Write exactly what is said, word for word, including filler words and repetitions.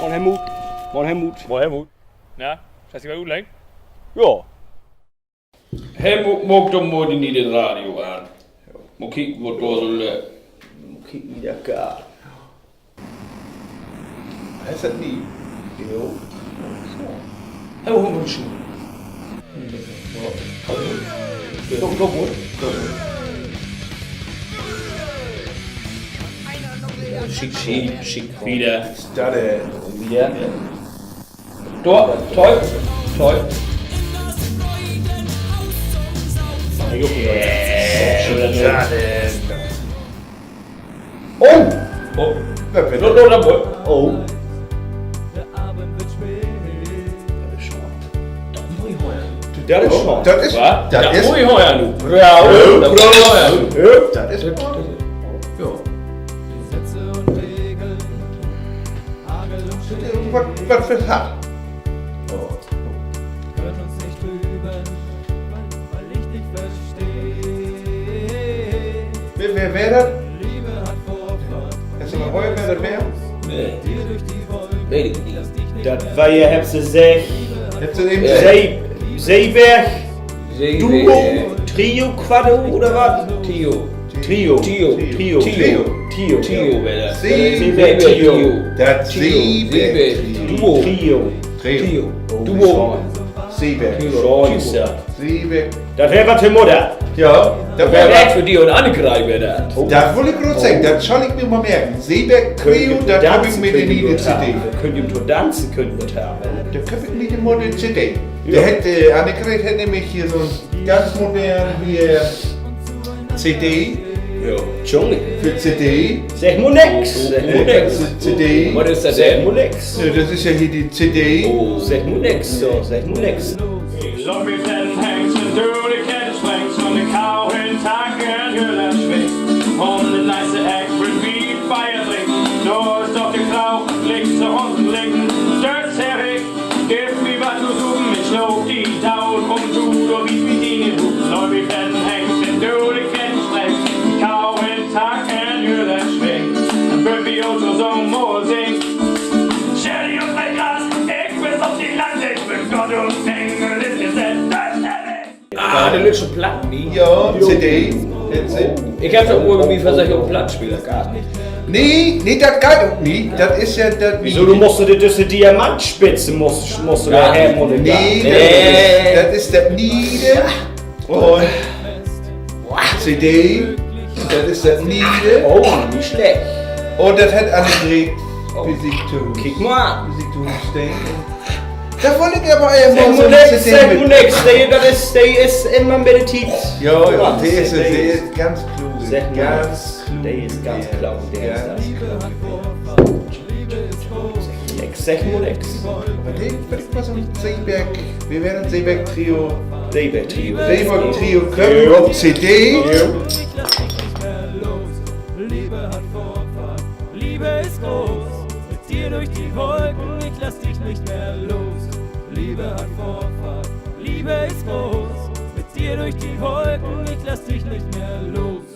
Moin, Helmut. Moin, Helmut. Moin, Helmut. Na, hest di wat utleggt? Ja. Helmut, maak doch mal de ne'e Radio an. Mal kieken, wat dor so löppt. Mal kieken, wo dat geiht. Is dat nie? Jo. So. Hallo, Menschen. Ja. Doch, doch, wohl. Doch, wohl. Schick, schick, schick. Wieder. Is dat, äh, wieder. Dor, toi, toi. Mach ik ok wieder. Ja, dat is Oh! Oh, dat weer Lo-, lo-, lo-, oh. Dat is schon. Dat mutt ik hören. Dat is schon. Dat is, Wa? dat Dat is, mutt ik hören, du. Ja, dat mutt ik hören, du. Ja, dat is, ja. Wat, wat för Sack? Oh. Wer, wer, wer dat? Is dat noch Heuer, wer dat weer? Nee. Weet ik nich. Dat weer ja, hebbt se seggt, Hebbt se even seggt? See-, Seeberg, Seeberg. Duo, Trio, Quadro oder wat? Trio. Trio. Trio. Trio. Trio. Trio weer dat. See-, Seeberg Trio. Dat Trio. Seeberg Seeberg Trio. Trio. Trio. Trio. Oh, Duo. Seeberg. Trio. Schöön is dat. Seeberg. Dat weer wat för Mudder. Ja, dat weer wat för di un Annegret weer dat. Oh. Dat wull ik graad seggen, dat schall ik mi mal merken. Seeberg Trio, dat köönt wi mit in de C D. Köönt wi to danzen, köönt wi wat hebben. Dor kööp ik mi mal de C D. Ja. De hett, äh, Annegret hett nämlich hier so'n ganz modern hier C D. Ja. Junge. För C D. Segg mal nix. Segg mal nix. För C D. Wat is dat denn? Segg mal nix. Ja, dat is ja hier de C D. Oh. Segg mal nix, so, segg mal nix. Laat mich den Hengst in de Döde kennen, springt von de Kau in Tag in Jüller schwingt. Um de nächste Eck will wie Feier trinken. Dor is doch de Kau, links zu uns linken, stürzt her, ich, gib mi wat to supen, ich schloog di daut un du, dor wiest mi dien Huus. Laat mich den Hengst in de Döde kennen, springt Kau in Tag in Jüller schwingt. Dann wüllt wi uns so Musik singen. Sherry un Breitgras, ik will op de Land, ik will Gott un Engel is gesetzt. Ah, de lüttschen Platten, ne? Ja, C D. Ik heff dat mal mit versöcht op Plattenspeler, geiht nich. Nee, nee, dat geiht ok nich. Dat is ja dat. Wieso, du musst doch de, düsse Diamantspitze musst, musst du dor hebben un nee, dat is, dat is dat Niede. Un C D, dat is dat Niede. Oh, nich slecht. Un dat hett Annegret bi sik to, kiek mal, bi sik to stahn. Dor wull ik aver eerst mal so segg mal nix, segg mal nix. De, dat is, de is immer mit de Tiet. Ja, ja, de is, de is ganz kluge. Segg mal nix. De is ganz kluge, de is ganz kluge. Ik segg mal nix. Aver de, wat ik mal so 'n Seeberg, wi weren Seeberg Trio. Seeberg Trio. Seeberg Trio, köönt wi op C D. Liebe hat Vorfahrt, Liebe ist groß. Mit dir durch die Wolken, ich lass dich nicht mehr los. Liebe hat Vorfahrt, Liebe ist groß. Mit dir durch die Wolken, ich lass dich nicht mehr los.